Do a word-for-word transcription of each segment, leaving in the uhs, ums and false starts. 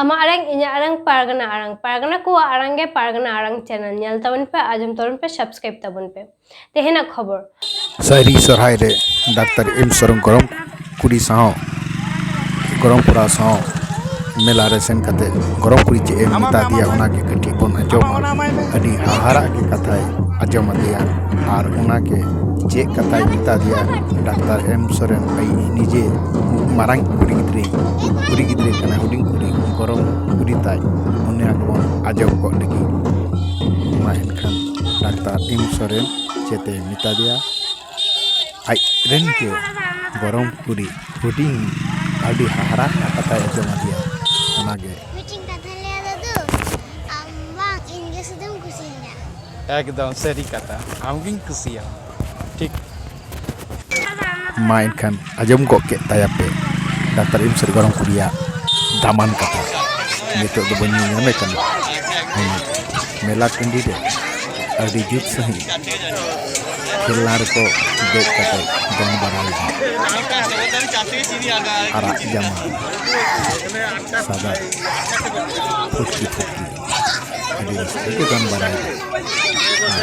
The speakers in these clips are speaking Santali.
ᱟᱢᱟᱜ ᱟᱲᱟᱝ, ᱤᱧᱟᱹᱜ ᱟᱲᱟᱝ, ᱯᱟᱨᱜᱟᱱᱟ ᱟᱲᱟᱝ᱾ ᱯᱟᱨᱜᱟᱱᱟ ᱠᱚᱣᱟᱜ ᱟᱲᱟᱝ ᱜᱮ ᱯᱟᱨᱜᱟᱱᱟ ᱟᱲᱟᱝ ᱪᱮᱱᱮᱞ᱾ ᱧᱮᱞ ᱛᱟᱵᱚᱱ ᱯᱮ, ᱟᱸᱡᱚᱢ ᱛᱟᱵᱚᱱ ᱯᱮ, subscribe ᱛᱟᱵᱚᱱ ᱯᱮ᱾ ᱛᱮᱦᱮᱧᱟᱜ ᱠᱷᱚᱵᱚᱨ᱾ ᱥᱟᱹᱨᱤ ᱥᱚᱨᱦᱟᱭ ᱨᱮ ᱰᱟᱠᱛᱟᱨ ᱮᱢ ᱥᱚᱨᱮᱱ ᱜᱚᱲᱚᱢ ᱠᱩᱲᱤ ᱥᱟᱶ, ᱜᱚᱲᱚᱢ ᱠᱚᱲᱟ ᱥᱟᱶ ᱢᱮᱞᱟ ᱨᱮ ᱥᱮᱱ ᱠᱟᱛᱮ ᱜᱚᱲᱚᱢ ᱠᱩᱲᱤ ᱪᱮᱫ ᱮ ᱢᱮᱛᱟ ᱫᱮᱭᱟ, ᱚᱱᱟ ᱜᱮ ᱠᱟᱹᱴᱤᱡ ᱵᱚᱱ ᱟᱸᱡᱚᱢᱟ᱾ ᱟᱹᱰᱤ ᱦᱟᱦᱟᱲᱟᱜ ᱜᱮ ᱠᱟᱛᱷᱟᱭ ᱟᱸᱡᱚᱢ ᱟᱫᱮᱭᱟ᱾ ᱟᱨ ᱚᱱᱟ ᱜᱮ ᱪᱮᱫ ᱠᱟᱛᱷᱟᱭ ᱢᱮᱛᱟ ᱫᱮᱭᱟ, ᱰᱟᱠᱛᱟᱨ ᱮᱢ ᱥᱚᱨᱮᱱ ᱟᱡ ᱱᱤᱡᱮ ᱢᱟᱨᱟᱝ ᱠᱩᱲᱤ ᱜᱤᱫᱽᱨᱟᱹ, ᱠᱩᱲᱤ ᱜᱤᱫᱽᱨᱟᱹ ᱠᱟᱱᱟᱭ, ᱦᱩᱰᱤᱧ ᱠᱩᱲᱤ, ᱜᱚᱲᱚᱢ ᱠᱩᱲᱤ ᱛᱟᱭ, ᱚᱱᱟ ᱜᱮᱵᱚᱱ ᱟᱸᱡᱚᱢ ᱜᱚᱫ ᱞᱮᱜᱮ᱾ ᱢᱟ ᱮᱱᱠᱷᱟᱱ ᱰᱟᱠᱛᱟᱨ ᱮᱢ ᱥᱚᱨᱮᱱ ᱪᱮᱫ ᱮ ᱢᱮᱛᱟ ᱫᱮᱭᱟ, ᱟᱡ ᱨᱮᱱ ᱜᱮ ᱜᱚᱲᱚᱢ ᱠᱩᱲᱤ ᱦᱩᱰᱤᱧ ᱟᱹᱰᱤ ᱦᱟᱦᱟᱲᱟ ᱨᱮᱱᱟᱜ ᱠᱟᱛᱷᱟᱭ ᱟᱸᱡᱚᱢ ᱟᱫᱮᱭᱟ᱾ ᱚᱱᱟᱜᱮ᱾ ᱢᱤᱫᱴᱮᱱ ᱠᱟᱛᱷᱟ ᱞᱟᱹᱭᱟ ᱫᱟᱫᱩ, ᱟᱢ ᱵᱟᱝ ᱤᱧ ᱜᱮ ᱥᱩᱫᱷᱩᱢ ᱠᱩᱥᱤᱭᱟᱹᱧᱟ᱾ ᱮᱠᱫᱚᱢ ᱥᱟᱹᱨᱤ ᱠᱟᱛᱷᱟ, ᱟᱢᱜᱤᱧ ᱠᱩᱥᱤᱭᱟᱢᱟ᱾ ᱴᱷᱤᱠ᱾ ᱢᱟ ᱮᱱᱠᱷᱟᱱ ᱟᱸᱡᱚᱢ ᱜᱚᱫ ᱠᱮᱫ ᱛᱟᱭᱟ ᱯᱮ ᱰᱟᱠᱛᱟᱨ ᱮᱢ ᱥᱚᱨᱮᱱ ᱜᱚᱲᱚᱢ ᱠᱩᱲᱤᱭᱟᱜ ᱫᱟᱢᱟᱱ ᱠᱟᱛᱷᱟ᱾ ᱱᱤᱛᱚᱜ ᱫᱚᱵᱚᱱ ᱧᱮᱞ ᱧᱟᱢᱮ ᱠᱟᱱᱟ ᱚᱱᱟ ᱢᱮᱞᱟ ᱴᱟᱺᱰᱤ ᱨᱮ ᱟᱹᱰᱤ ᱡᱩᱛ ᱥᱟᱺᱦᱤᱡ ᱠᱷᱮᱞᱱᱟ ᱨᱮᱠᱚ ᱫᱮᱡ ᱠᱟᱛᱮ ᱫᱚᱱ ᱵᱟᱲᱟᱭᱮᱫᱟ᱾ ᱟᱨᱟᱜ ᱡᱟᱢᱟ, ᱥᱟᱫᱟ ᱯᱷᱩᱴᱠᱤ ᱯᱷᱩᱴᱠᱤ, ᱟᱹᱰᱤ ᱨᱟᱹᱥᱠᱟᱹ ᱜᱮ ᱫᱚᱱ ᱵᱟᱲᱟᱭᱮᱫᱟ᱾ ᱟᱨ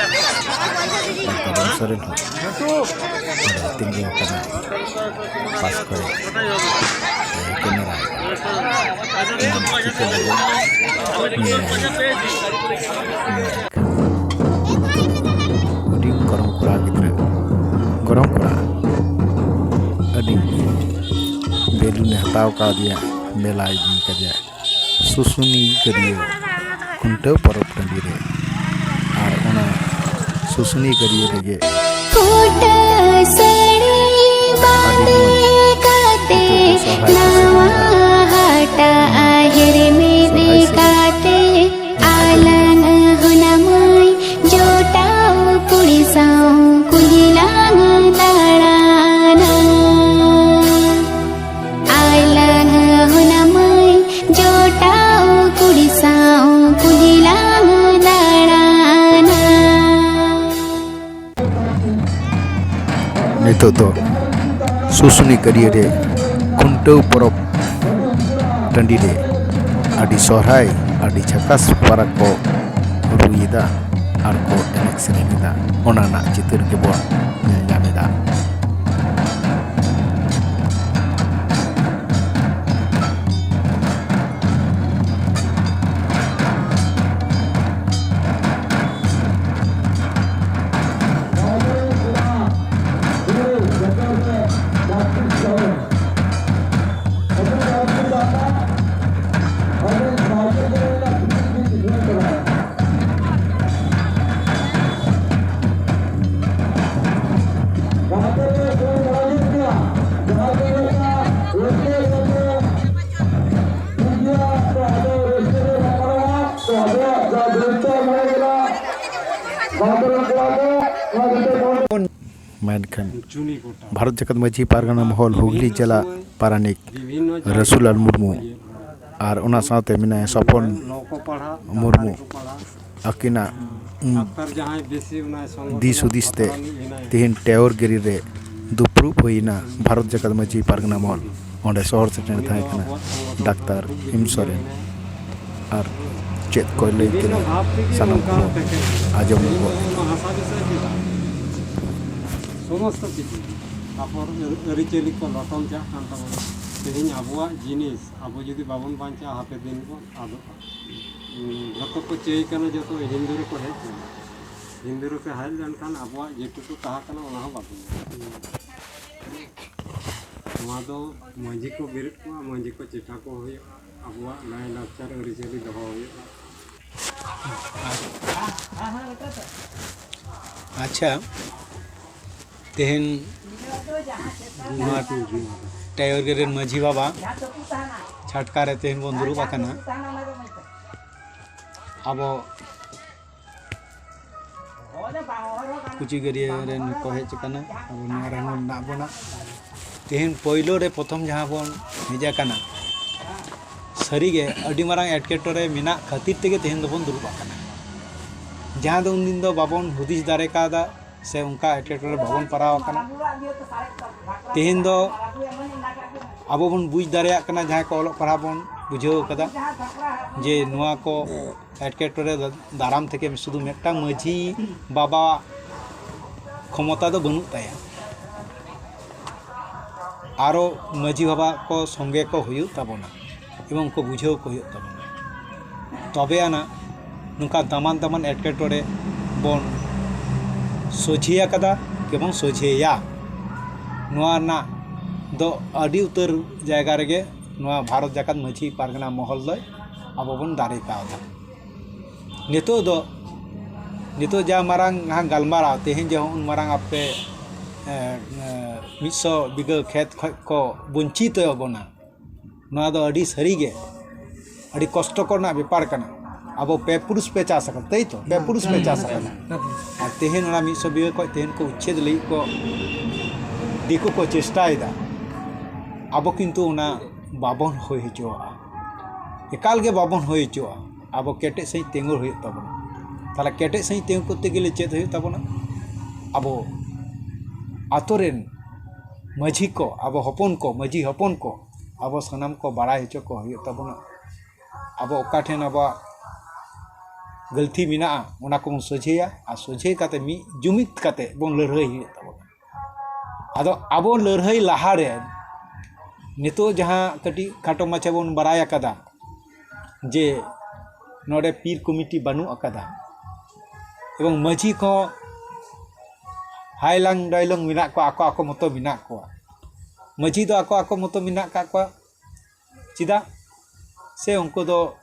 ᱰᱟᱠᱛᱟᱨ ᱮᱢ ᱥᱚᱨᱮᱱ ᱦᱚᱸ ᱚᱸᱰᱮ ᱛᱤᱸᱜᱩ ᱟᱠᱟᱱᱟ ᱯᱟᱥ ᱠᱚᱨᱮ᱾ ᱠᱮᱢᱮᱨᱟ ᱧᱟᱢ ᱪᱤᱛᱟᱹᱨ ᱞᱟᱹᱜᱤᱫ ᱧᱮᱞ ᱧᱟᱢ᱾ ᱦᱩᱰᱤᱧ ᱜᱚᱲᱚᱢ ᱠᱚᱲᱟ ᱜᱤᱫᱽᱨᱟᱹ, ᱜᱚᱲᱚᱢ ᱠᱚᱲᱟ ᱟᱹᱰᱤ ᱵᱮᱞᱩᱱᱮ ᱦᱟᱛᱟᱣ ᱠᱟᱣᱫᱮᱭᱟ, ᱢᱮᱞᱟ ᱤᱫᱤ ᱠᱟᱫᱮᱭᱟ ᱥᱩᱥᱩᱱᱤ ᱜᱟᱹᱰᱭᱟᱹ ᱠᱷᱩᱱᱴᱟᱹᱣ ᱯᱚᱨᱚᱵᱽ ᱴᱟᱺᱰᱤ ᱨᱮ᱾ ᱟᱨ ᱚᱱᱟ ᱥᱩᱥᱩᱱᱤ ᱜᱟᱹᱰᱭᱟᱹ ᱨᱮᱜᱮ ᱯᱷᱩᱴᱟᱹ ᱥᱟᱹᱲᱤ ᱵᱟᱸᱫᱮ ᱠᱟᱛᱮ, ᱱᱟᱣᱟ ᱦᱟᱴᱟᱜ ᱦᱮᱨᱢᱮᱫ ᱠᱟᱛᱮ, ᱟᱞᱟᱝ ᱦᱚᱱᱟ ᱢᱟᱹᱭ ᱡᱚᱴᱟᱣ ᱠᱩᱲᱤ ᱥᱟᱶ ᱠᱩᱞᱦᱤ ᱞᱟᱝ ᱫᱟᱬᱟᱱᱟ᱾ ᱟᱞᱟᱝ ᱦᱚᱱᱟ ᱢᱟᱹᱭ ᱡᱚᱴᱟᱣ ᱠᱩᱲᱤ ᱥᱟᱶ ᱠᱩᱞᱦᱤ ᱞᱟᱝ ᱫᱟᱬᱟᱱᱟ᱾ ᱱᱤᱛᱚᱜ ᱫᱚ ᱥᱩᱥᱩᱱᱤ ᱜᱟᱹᱰᱭᱟᱹ ᱨᱮ ᱠᱷᱩᱱᱴᱟᱹᱣ ᱯᱚᱨᱚᱵᱽ ᱴᱟᱺᱰᱤ ᱨᱮ ᱟᱹᱰᱤ ᱥᱚᱦᱨᱟᱭ, ᱟᱹᱰᱤ ᱡᱷᱟᱠᱟᱥ ᱯᱟᱨᱟ ᱠᱚ ᱨᱩᱭᱮᱫᱟ ᱟᱨ ᱠᱚ ᱮᱱᱮᱡ ᱥᱮᱨᱮᱧ ᱮᱫᱟ, ᱚᱱᱟ ᱨᱮᱱᱟᱜ ᱪᱤᱛᱟᱹᱨ ᱜᱮᱵᱚᱱ ᱧᱮᱞ ᱧᱟᱢ ᱮᱫᱟ᱾ ᱢᱮᱱᱠᱷᱟᱱ ᱵᱷᱟᱨᱚᱛ ᱡᱟᱠᱟᱛ ᱢᱟᱹᱡᱷᱤ ᱯᱟᱨᱜᱟᱱᱟ ᱢᱚᱦᱚᱞ ᱦᱩᱜᱽᱞᱤ ᱡᱮᱞᱟ ᱯᱟᱨᱟᱱᱤᱠ ᱨᱟᱥᱩᱞᱟᱞ ᱢᱩᱨᱢᱩ ᱟᱨ ᱚᱱᱟ ᱥᱟᱶᱛᱮ ᱢᱮᱱᱟᱭᱟ ᱥᱚᱯᱚᱱ ᱢᱩᱨᱢᱩ, ᱟᱹᱠᱤᱱᱟᱜ ᱫᱤᱥ ᱦᱩᱫᱤᱥ ᱛᱮ ᱛᱮᱦᱮᱧ ᱴᱮᱣᱚᱨ ᱜᱤᱨᱤ ᱨᱮ ᱫᱩᱯᱲᱩᱵ ᱦᱩᱭᱮᱱᱟ ᱵᱷᱟᱨᱚᱛ ᱡᱟᱠᱟᱛ ᱢᱟᱹᱡᱷᱤ ᱯᱟᱨᱜᱟᱱᱟ ᱢᱚᱦᱚᱞ᱾ ᱚᱸᱰᱮ ᱥᱚᱦᱚᱨ ᱥᱮᱴᱮᱨ ᱛᱟᱦᱮᱸ ᱠᱟᱱᱟ ᱰᱟᱠᱛᱟᱨ ᱦᱤᱢ ᱥᱚᱨᱮᱱ᱾ ᱟᱨ ᱪᱮᱫ ᱠᱚᱭ ᱞᱟᱹᱭ ᱠᱮᱫᱟ, ᱥᱟᱱᱟᱢ ᱠᱚᱵᱚᱱ ᱟᱸᱡᱚᱢ ᱜᱚᱫ ᱮᱫᱟ᱾ ᱥᱚᱢᱚᱥᱛᱚ ᱠᱤᱪᱷᱩ, ᱛᱟᱨᱯᱚᱨ ᱟᱹᱨᱤᱪᱟᱹᱞᱤ ᱠᱚ ᱞᱚᱴᱚᱢ ᱪᱟᱜ ᱠᱟᱱ ᱛᱟᱵᱚᱱᱟ᱾ ᱛᱮᱦᱮᱧ ᱟᱵᱚᱣᱟᱜ ᱡᱤᱱᱤᱥ ᱟᱵᱚ ᱡᱩᱫᱤ ᱵᱟᱵᱚᱱ ᱵᱟᱧᱪᱟᱣᱟ, ᱦᱟᱯᱮ ᱫᱤᱱ ᱵᱚᱱ ᱟᱫᱚᱜᱼᱟ᱾ ᱡᱚᱛᱚ ᱠᱚ ᱪᱟᱹᱭ ᱠᱟᱱᱟ, ᱡᱚᱛᱚ ᱦᱤᱱᱫᱩ ᱨᱮᱠᱚ ᱦᱮᱡ ᱠᱟᱱᱟ᱾ ᱦᱤᱱᱫᱩ ᱨᱮᱠᱚ ᱦᱮᱡ ᱞᱮᱱᱠᱷᱟᱱ ᱟᱵᱚᱣᱟᱜ ᱡᱮᱴᱩᱠᱩ ᱛᱟᱦᱮᱸ ᱠᱟᱱᱟ, ᱚᱱᱟ ᱦᱚᱸ ᱵᱟᱵᱚᱱ ᱧᱟᱢᱟ᱾ ᱱᱚᱣᱟ ᱫᱚ ᱢᱟᱹᱡᱷᱤ ᱠᱚ ᱵᱮᱨᱮᱫ ᱠᱚᱣᱟ, ᱢᱟᱹᱡᱷᱤ ᱠᱚ ᱪᱮᱴᱷᱟ ᱠᱚ ᱦᱩᱭᱩᱜᱼᱟ, ᱟᱵᱚᱣᱟᱜ ᱞᱟᱭᱼᱞᱟᱠᱪᱟᱨ ᱟᱹᱨᱤᱪᱟᱹᱞᱤ ᱫᱚᱦᱚ ᱦᱩᱭᱩᱜᱼᱟ᱾ ᱟᱪᱪᱷᱟ, ᱛᱮᱦᱮᱧ ᱱᱚᱣᱟ ᱴᱟᱭᱚᱨ ᱜᱮ ᱨᱮᱱ ᱢᱟᱹᱡᱷᱤ ᱵᱟᱵᱟ ᱪᱷᱟᱴᱠᱟ ᱨᱮ ᱛᱮᱦᱮᱧ ᱵᱚᱱ ᱫᱩᱲᱩᱵ ᱟᱠᱟᱱᱟ᱾ ᱟᱵᱚ ᱠᱩᱪᱤ ᱜᱟᱹᱰᱭᱟᱹ ᱨᱮᱱ ᱠᱚ ᱦᱮᱡ ᱟᱠᱟᱱᱟ, ᱟᱵᱚ ᱱᱚᱣᱟ ᱨᱮᱦᱚᱸ ᱢᱮᱱᱟᱜ ᱵᱚᱱᱟ᱾ ᱛᱮᱦᱮᱧ ᱯᱳᱭᱞᱳ ᱨᱮ ᱯᱨᱚᱛᱷᱚᱢ ᱡᱟᱦᱟᱸ ᱵᱚᱱ ᱦᱮᱡ ᱟᱠᱟᱱᱟ, ᱥᱟᱹᱨᱤᱜᱮ ᱟᱹᱰᱤ ᱢᱟᱨᱟᱝ ᱮᱴᱠᱮᱴᱚᱬᱮ ᱢᱮᱱᱟᱜ ᱠᱷᱟᱹᱛᱤᱨ ᱛᱮᱜᱮ ᱛᱮᱦᱮᱧ ᱫᱚᱵᱚᱱ ᱫᱩᱲᱩᱵ ᱟᱠᱟᱱᱟ᱾ ᱡᱟᱦᱟᱸ ᱫᱚ ᱩᱱᱫᱤᱱ ᱫᱚ ᱵᱟᱵᱚᱱ ᱦᱩᱫᱤᱥ ᱫᱟᱲᱮ ᱠᱟᱣᱫᱟ ᱥᱮ ᱚᱱᱠᱟ ᱮᱴᱠᱮᱴᱚᱬᱮ ᱵᱟᱵᱚᱱ ᱯᱟᱲᱟᱣ ᱟᱠᱟᱱᱟ᱾ ᱛᱮᱦᱮᱧ ᱫᱚ ᱟᱵᱚ ᱵᱚᱱ ᱵᱩᱡᱽ ᱫᱟᱲᱮᱭᱟᱜ ᱠᱟᱱᱟ, ᱡᱟᱦᱟᱸᱭ ᱠᱚ ᱚᱞᱚᱜ ᱯᱟᱲᱦᱟᱜ ᱵᱚᱱ ᱵᱩᱡᱷᱟᱹᱣ ᱠᱟᱫᱟ ᱡᱮ ᱱᱚᱣᱟ ᱠᱚ ᱮᱴᱠᱮᱴᱚᱬᱮ ᱫᱟᱨᱟᱢ ᱛᱷᱮᱠᱮ ᱥᱩᱫᱷᱩ ᱢᱤᱫᱴᱟᱝ ᱢᱟᱹᱡᱷᱤ ᱵᱟᱵᱟᱣᱟᱜ ᱠᱷᱚᱢᱚᱛᱟ ᱫᱚ ᱵᱟᱹᱱᱩᱜ ᱛᱟᱭᱟ, ᱟᱨᱚ ᱢᱟᱹᱡᱷᱤ ᱵᱟᱵᱟ ᱠᱚ ᱥᱚᱸᱜᱮ ᱠᱚ ᱦᱩᱭᱩᱜ ᱛᱟᱵᱚᱱᱟ ᱮᱵᱚᱝ ᱠᱚ ᱵᱩᱡᱷᱟᱹᱣ ᱠᱚ ᱦᱩᱭᱩᱜ ᱛᱟᱵᱚᱱᱟ᱾ ᱛᱚᱵᱮ ᱟᱱᱟᱜ ᱱᱚᱝᱠᱟ ᱫᱟᱢᱟᱱ ᱫᱟᱢᱟᱱ ᱮᱴᱠᱮᱴᱚᱬᱮ ᱵᱚᱱ ᱥᱚᱡᱷᱮ ᱟᱠᱟᱫᱟ ᱮᱵᱚᱝ ᱥᱚᱡᱷᱮᱭᱟ᱾ ᱱᱚᱣᱟ ᱨᱮᱱᱟᱜ ᱫᱚ ᱟᱹᱰᱤ ᱩᱛᱟᱹᱨ ᱡᱟᱭᱜᱟ ᱨᱮᱜᱮ ᱱᱚᱣᱟ ᱵᱷᱟᱨᱚᱛ ᱡᱟᱠᱟᱛ ᱢᱟᱹᱡᱷᱤ ᱯᱟᱨᱜᱟᱱᱟ ᱢᱚᱦᱚᱞ ᱫᱚᱭ ᱟᱵᱚ ᱵᱚᱱ ᱫᱟᱲᱮ ᱠᱟᱣᱫᱟ᱾ ᱱᱤᱛᱚᱜ ᱫᱚ, ᱱᱤᱛᱚᱜ ᱡᱟ ᱢᱟᱨᱟᱝ ᱦᱟᱸᱜ ᱜᱟᱞᱢᱟᱨᱟᱣ, ᱛᱮᱦᱮᱧ ᱡᱮ ᱦᱚᱸᱜᱼᱚᱭ ᱢᱟᱨᱟᱝ ᱟᱯᱮ, ᱮ, ᱮ, ᱢᱤᱫ ᱥᱚ ᱵᱤᱜᱷᱟᱹ ᱠᱷᱮᱛ ᱠᱷᱚᱡ ᱠᱚ ᱵᱚᱧᱪᱤᱛ ᱵᱚᱱᱟ, ᱱᱚᱣᱟ ᱫᱚ ᱟᱹᱰᱤ ᱥᱟᱹᱨᱤ ᱜᱮ ᱟᱹᱰᱤ ᱠᱚᱥᱴᱚ ᱠᱚ ᱨᱮᱱᱟᱜ ᱵᱮᱯᱟᱨ ᱠᱟᱱᱟ᱾ ᱟᱵᱚ ᱯᱮ ᱯᱩᱨᱩᱥ ᱯᱮ ᱪᱟᱥ ᱟᱠᱟᱫᱟ, ᱛᱟᱹᱭ ᱛᱚ? ᱯᱮ ᱯᱩᱨᱩᱥ ᱯᱮ ᱪᱟᱥ ᱟᱠᱟᱫᱟ᱾ ᱟᱨ ᱛᱮᱦᱮᱧ ᱚᱱᱟ ᱢᱤᱫ ᱥᱚ ᱵᱤᱜᱷᱟᱹ ᱠᱷᱚᱡ ᱛᱮᱦᱮᱧ ᱠᱚ ᱩᱪᱪᱷᱮᱫ ᱞᱟᱹᱜᱤᱫ ᱠᱚ ᱫᱤᱠᱩ ᱠᱚ ᱪᱮᱥᱴᱟᱭᱮᱫᱟ᱾ ᱟᱵᱚ ᱠᱤᱱᱛᱩ ᱚᱱᱟ ᱵᱟᱵᱚᱱ ᱦᱩᱭ ᱦᱚᱪᱚᱣᱟᱜᱼᱟ, ᱮᱠᱟᱞ ᱜᱮ ᱵᱟᱵᱚᱱ ᱦᱩᱭ ᱦᱚᱪᱚᱣᱟᱜᱼᱟ᱾ ᱟᱵᱚ ᱠᱮᱴᱮᱡ ᱥᱟᱺᱦᱤᱡ ᱛᱤᱸᱜᱩ ᱦᱩᱭᱩᱜ ᱛᱟᱵᱚᱱᱟ᱾ ᱛᱟᱦᱚᱞᱮ ᱠᱮᱴᱮᱡ ᱥᱟᱺᱦᱤᱡ ᱛᱤᱸᱜᱩ ᱠᱚᱨᱛᱮ ᱜᱮᱞᱮ ᱪᱮᱫ ᱦᱩᱭᱩᱜ ᱛᱟᱵᱚᱱᱟ? ᱟᱵᱚ ᱟᱛᱳ ᱨᱮᱱ ᱢᱟᱹᱡᱷᱤ ᱠᱚ, ᱟᱵᱚ ᱦᱚᱯᱚᱱ ᱠᱚ, ᱢᱟᱹᱡᱷᱤ ᱦᱚᱯᱚᱱ ᱠᱚ, ᱟᱵᱚ ᱥᱟᱱᱟᱢ ᱠᱚ ᱵᱟᱲᱟᱭ ᱦᱚᱪᱚ ᱠᱚ ᱦᱩᱭᱩᱜ ᱛᱟᱵᱚᱱᱟ᱾ ᱟᱵᱚ ᱚᱠᱟ ᱴᱷᱮᱱ ᱟᱵᱚᱣᱟᱜ ᱜᱟᱹᱞᱛᱤ ᱢᱮᱱᱟᱜᱼᱟ, ᱚᱱᱟ ᱠᱚᱵᱚᱱ ᱥᱚᱡᱷᱮᱭᱟ, ᱟᱨ ᱥᱚᱡᱷᱮ ᱠᱟᱛᱮ ᱢᱤᱫ ᱡᱩᱢᱤᱫ ᱠᱟᱛᱮ ᱵᱚᱱ ᱞᱟᱹᱲᱦᱟᱹᱭ ᱦᱩᱭᱩᱜ ᱛᱟᱵᱚᱱᱟ᱾ ᱟᱫᱚ ᱟᱵᱚ ᱞᱟᱹᱲᱦᱟᱹᱭ ᱞᱟᱦᱟᱨᱮ ᱱᱤᱛᱚᱜ ᱡᱟᱦᱟᱸ ᱠᱟᱹᱴᱤᱡ ᱠᱷᱟᱴᱚ ᱢᱟᱪᱷᱟ ᱵᱚᱱ ᱵᱟᱲᱟᱭ ᱟᱠᱟᱫᱟ ᱡᱮ ᱱᱚᱰᱮ ᱯᱤᱨ ᱠᱚᱢᱤᱴᱤ ᱵᱟᱹᱱᱩᱜ ᱟᱠᱟᱫᱟ, ᱮᱵᱚᱝ ᱢᱟᱹᱡᱷᱤ ᱠᱚ ᱦᱟᱭᱞᱟᱝ ᱰᱟᱭᱞᱚᱝ ᱢᱮᱱᱟᱜ ᱠᱚᱣᱟ, ᱟᱠᱚ ᱟᱠᱚ ᱢᱚᱛᱚ ᱢᱮᱱᱟᱜ ᱠᱚᱣᱟ᱾ ᱢᱟᱹᱡᱷᱤ ᱫᱚ ᱟᱠᱚ ᱟᱠᱚ ᱢᱚᱛᱚ ᱢᱮᱱᱟᱜ ᱟᱠᱟᱫ ᱠᱚᱣᱟ᱾ ᱪᱮᱫᱟᱜ ᱥᱮ ᱩᱱᱠᱩ ᱫᱚ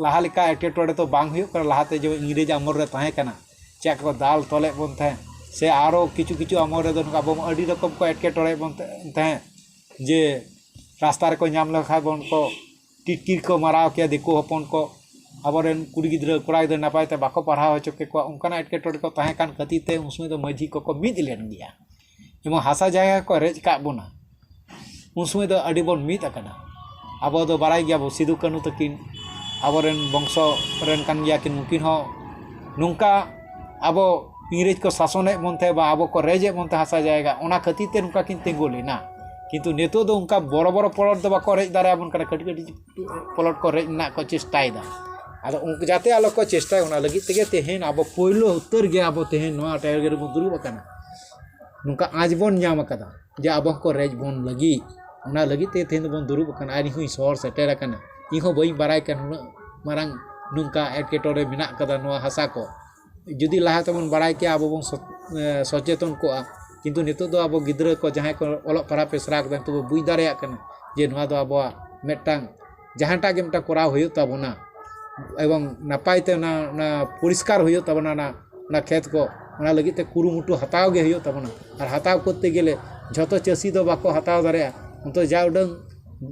ᱞᱟᱦᱟ ᱞᱮᱠᱟ ᱮᱴᱠᱮᱴᱚᱬᱮ ᱫᱚ ᱵᱟᱝ ᱦᱩᱭᱩᱜ ᱠᱟᱱᱟ᱾ ᱞᱟᱦᱟᱛᱮ ᱡᱮᱢᱚᱱ ᱤᱝᱨᱮᱡᱽ ᱟᱢᱚᱞ ᱨᱮ ᱛᱟᱦᱮᱸ ᱠᱟᱱᱟ, ᱪᱮᱫ ᱠᱚ ᱫᱟᱞ ᱛᱚᱞᱮᱫ ᱵᱚᱱ ᱛᱟᱦᱮᱸᱫ, ᱥᱮ ᱟᱨᱚ ᱠᱤᱪᱷᱩ ᱠᱤᱪᱷᱩ ᱟᱢᱚᱞ ᱨᱮᱫᱚ ᱱᱚᱝᱠᱟ ᱟᱵᱚ ᱟᱹᱰᱤ ᱨᱚᱠᱚᱢ ᱠᱚ ᱮᱴᱠᱮᱴᱚᱬᱮᱭᱮᱫ ᱵᱚᱱ ᱛᱟᱦᱮᱸᱫ, ᱡᱮ ᱨᱟᱥᱛᱟ ᱨᱮᱠᱚ ᱧᱟᱢ ᱞᱮᱠᱷᱟᱱ ᱵᱚᱱ ᱠᱚ ᱴᱤᱴᱠᱤᱨ ᱠᱚ ᱢᱟᱨᱟᱣ ᱠᱮᱭᱟ ᱫᱤᱠᱩ ᱦᱚᱯᱚᱱ ᱠᱚ, ᱟᱵᱚᱨᱮᱱ ᱠᱩᱲᱤ ᱜᱤᱫᱽᱨᱟᱹ ᱠᱚᱲᱟ ᱜᱤᱫᱽᱨᱟᱹ ᱱᱟᱯᱟᱭ ᱛᱮ ᱵᱟᱠᱚ ᱯᱟᱲᱦᱟᱣ ᱦᱚᱪᱚ ᱠᱮᱠᱚᱣᱟ᱾ ᱚᱱᱠᱟᱱᱟᱜ ᱮᱴᱠᱮᱴᱚᱬᱮ ᱠᱚ ᱛᱟᱦᱮᱸ ᱠᱟᱱ ᱠᱷᱟᱹᱛᱤᱨ ᱛᱮ ᱩᱱ ᱥᱚᱢᱚᱭ ᱫᱚ ᱢᱟᱹᱡᱷᱤ ᱠᱚᱠᱚ ᱢᱤᱫ ᱞᱮᱱ ᱜᱮᱭᱟ᱾ ᱡᱮᱢᱚᱱ ᱦᱟᱥᱟ ᱡᱟᱭᱜᱟ ᱠᱚ ᱨᱮᱡ ᱟᱠᱟᱫ ᱵᱚᱱᱟ, ᱩᱱ ᱥᱚᱢᱚᱭ ᱫᱚ ᱟᱹᱰᱤ ᱵᱚᱱ ᱢᱤᱫ ᱟᱠᱟᱱᱟ᱾ ᱟᱵᱚ ᱫᱚ ᱵᱟᱲᱟᱭ ᱜᱮᱭᱟᱵᱚ ᱥᱤᱫᱩ ᱠᱟᱹᱱᱦᱩ ᱛᱟᱹᱠᱤᱱ ᱟᱵᱚᱨᱮᱱ ᱵᱚᱝᱥᱚ ᱨᱮᱱ ᱠᱟᱱ ᱜᱮᱭᱟ ᱠᱤᱱ᱾ ᱩᱱᱠᱤᱱ ᱦᱚᱸ ᱱᱚᱝᱠᱟ ᱟᱵᱚ ᱤᱝᱨᱮᱡᱽ ᱠᱚ ᱥᱟᱥᱚᱱᱮᱫ ᱵᱚᱱ ᱛᱟᱦᱮᱸ ᱵᱟ ᱟᱵᱚ ᱠᱚ ᱨᱮᱡᱮᱫ ᱵᱚᱱ ᱛᱟᱦᱮᱸ ᱦᱟᱥᱟ ᱡᱟᱭᱜᱟ, ᱚᱱᱟ ᱠᱷᱟᱹᱛᱤᱨ ᱛᱮ ᱱᱚᱝᱠᱟ ᱠᱤᱱ ᱛᱤᱸᱜᱩ ᱞᱮᱱᱟ᱾ ᱠᱤᱱᱛᱩ ᱱᱤᱛᱚᱜ ᱫᱚ ᱚᱱᱠᱟ ᱵᱚᱲᱚ ᱵᱚᱲᱚ ᱯᱚᱞᱚᱴ ᱫᱚ ᱵᱟᱠᱚ ᱨᱮᱡ ᱫᱟᱲᱮᱭᱟᱵᱚᱱ ᱠᱟᱱᱟ, ᱠᱟᱹᱴᱤᱡ ᱠᱟᱹᱴᱤᱡ ᱯᱚᱞᱚᱴ ᱠᱚ ᱨᱮᱡ ᱨᱮᱱᱟᱜ ᱠᱚ ᱪᱮᱥᱴᱟᱭᱮᱫᱟ᱾ ᱟᱫᱚ ᱩᱱᱠᱩ ᱡᱟᱛᱮ ᱟᱞᱚ ᱠᱚ ᱪᱮᱥᱴᱟᱭ, ᱚᱱᱟ ᱞᱟᱹᱜᱤᱫ ᱛᱮᱜᱮ ᱛᱮᱦᱮᱧ ᱟᱵᱚ ᱯᱳᱭᱞᱳ ᱩᱛᱟᱹᱨ ᱜᱮ ᱟᱵᱚ ᱛᱮᱦᱮᱧ ᱱᱚᱣᱟ ᱴᱟᱭᱜᱟᱨ ᱨᱮᱵᱚᱱ ᱫᱩᱲᱩᱵ ᱟᱠᱟᱱᱟ᱾ ᱱᱚᱝᱠᱟ ᱟᱸᱡ ᱵᱚᱱ ᱧᱟᱢ ᱟᱠᱟᱫᱟ ᱡᱮ ᱟᱵᱚ ᱦᱚᱸᱠᱚ ᱨᱮᱡ ᱵᱚᱱ ᱞᱟᱹᱜᱤᱫ, ᱚᱱᱟ ᱞᱟᱹᱜᱤᱫ ᱛᱮ ᱛᱮᱦᱮᱧ ᱫᱚᱵᱚᱱ ᱫᱩᱲᱩᱵ ᱟᱠᱟᱱᱟ᱾ ᱟᱨ ᱤᱧ ᱦᱚᱸᱧ ᱥᱚᱦᱚᱨ ᱥᱮᱴᱮᱨ ᱟᱠᱟᱱᱟ, ᱤᱧ ᱦᱚᱸ ᱵᱟᱹᱧ ᱵᱟᱲᱟᱭ ᱠᱟᱱᱟ ᱱᱩᱱᱟᱹᱜ ᱢᱟᱨᱟᱝ ᱱᱚᱝᱠᱟ ᱮᱴᱠᱮᱴᱚᱬᱮ ᱢᱮᱱᱟᱜ ᱟᱠᱟᱫᱟ ᱱᱚᱣᱟ ᱦᱟᱥᱟ ᱠᱚ᱾ ᱡᱩᱫᱤ ᱞᱟᱦᱟ ᱛᱮᱵᱚᱱ ᱵᱟᱲᱟᱭ ᱠᱮᱭᱟ, ᱟᱵᱚ ᱵᱚᱱ ᱥᱚ-, ᱮ, ᱥᱚᱪᱮᱛᱚᱱ ᱠᱚᱜᱼᱟ᱾ ᱠᱤᱱᱛᱩ ᱱᱤᱛᱚᱜ ᱫᱚ ᱟᱵᱚ ᱜᱤᱫᱽᱨᱟᱹ ᱠᱚ ᱡᱟᱦᱟᱸᱭ ᱠᱚ ᱚᱞᱚᱜ ᱯᱟᱲᱦᱟᱜ ᱯᱮ ᱥᱮᱬᱟ ᱠᱮᱫᱟ, ᱱᱤᱛᱚᱜ ᱵᱚ ᱵᱩᱡᱽ ᱫᱟᱲᱮᱭᱟᱜ ᱠᱟᱱᱟ ᱡᱮ ᱱᱚᱣᱟ ᱫᱚ ᱟᱵᱚᱣᱟᱜ ᱢᱤᱫᱴᱟᱝ ᱡᱟᱦᱟᱸᱴᱟᱜ ᱜᱮ ᱢᱤᱫᱴᱟᱝ ᱠᱚᱨᱟᱣ ᱦᱩᱭᱩᱜ ᱛᱟᱵᱚᱱᱟ, ᱮᱵᱚᱝ ᱱᱟᱯᱟᱭ ᱛᱮ ᱚᱱᱟ, ᱚᱱᱟ ᱯᱚᱨᱤᱥᱠᱟᱨ ᱦᱩᱭᱩᱜ ᱛᱟᱵᱚᱱᱟ, ᱚᱱᱟ, ᱚᱱᱟ ᱠᱷᱮᱛ ᱠᱚ, ᱚᱱᱟ ᱞᱟᱹᱜᱤᱫ ᱛᱮ ᱠᱩᱨᱩᱢᱩᱴᱩ ᱦᱟᱛᱟᱣ ᱜᱮ ᱦᱩᱭᱩᱜ ᱛᱟᱵᱚᱱᱟ᱾ ᱟᱨ ᱦᱟᱛᱟᱣ ᱠᱚᱨᱛᱮ ᱜᱮᱞᱮ ᱡᱷᱚᱛᱚ ᱪᱟᱹᱥᱤ ᱫᱚ ᱵᱟᱠᱚ ᱦᱟᱛᱟᱣ ᱫᱟᱲᱮᱭᱟᱜᱼᱟ᱾ ᱚᱱᱛᱮ ᱡᱟ ᱩᱰᱟᱹᱝ,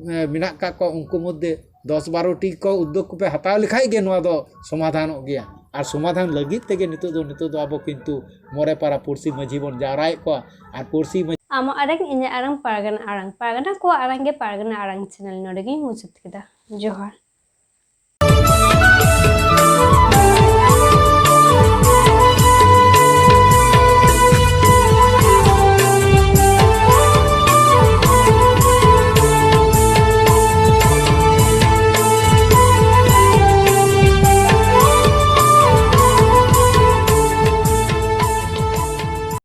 ᱮ, ᱢᱮᱱᱟᱜ ᱠᱟᱜ ᱠᱚᱣᱟ, ᱩᱱᱠᱩ ᱢᱚᱫᱽᱫᱷᱮ ᱫᱚᱥ ᱵᱟᱨᱚ ᱴᱤ ᱠᱚ ᱩᱫᱽᱫᱳᱜᱽ ᱠᱚᱯᱮ ᱦᱟᱛᱟᱣ ᱞᱮᱠᱷᱟᱡ ᱜᱮ ᱱᱚᱣᱟ ᱫᱚ ᱥᱚᱢᱟᱫᱷᱟᱱᱚᱜ ᱜᱮᱭᱟ᱾ ᱟᱨ ᱥᱚᱢᱟᱫᱷᱟᱱ ᱞᱟᱹᱜᱤᱫ ᱛᱮᱜᱮ ᱱᱤᱛᱚᱜ ᱫᱚ, ᱱᱤᱛᱚᱜ ᱫᱚ ᱟᱵᱚ ᱠᱤᱱᱛᱩ ᱢᱚᱬᱮ ᱯᱟᱨᱟ ᱯᱩᱲᱥᱤ ᱢᱟᱹᱡᱷᱤ ᱵᱚᱱ ᱡᱟᱣᱨᱟᱭᱮᱫ ᱠᱚᱣᱟ᱾ ᱟᱨ ᱯᱩᱲᱥᱤ ᱢᱟᱹᱡᱷᱤ ᱟᱢᱟᱜ ᱟᱲᱟᱝ, ᱤᱧᱟᱹᱜ ᱟᱲᱟᱝ, ᱯᱟᱨᱜᱟᱱᱟ ᱟᱲᱟᱝ, ᱯᱟᱨᱜᱟᱱᱟ ᱠᱚᱣᱟᱜ ᱟᱲᱟᱝ ᱜᱮ ᱯᱟᱨᱜᱟᱱᱟ ᱟᱲᱟᱝ ᱪᱮᱱᱮᱞ ᱱᱚᱰᱮ ᱜᱤᱧ ᱢᱩᱪᱟᱹᱫ ᱠᱮᱫᱟ᱾ ᱡᱚᱦᱟᱨ᱾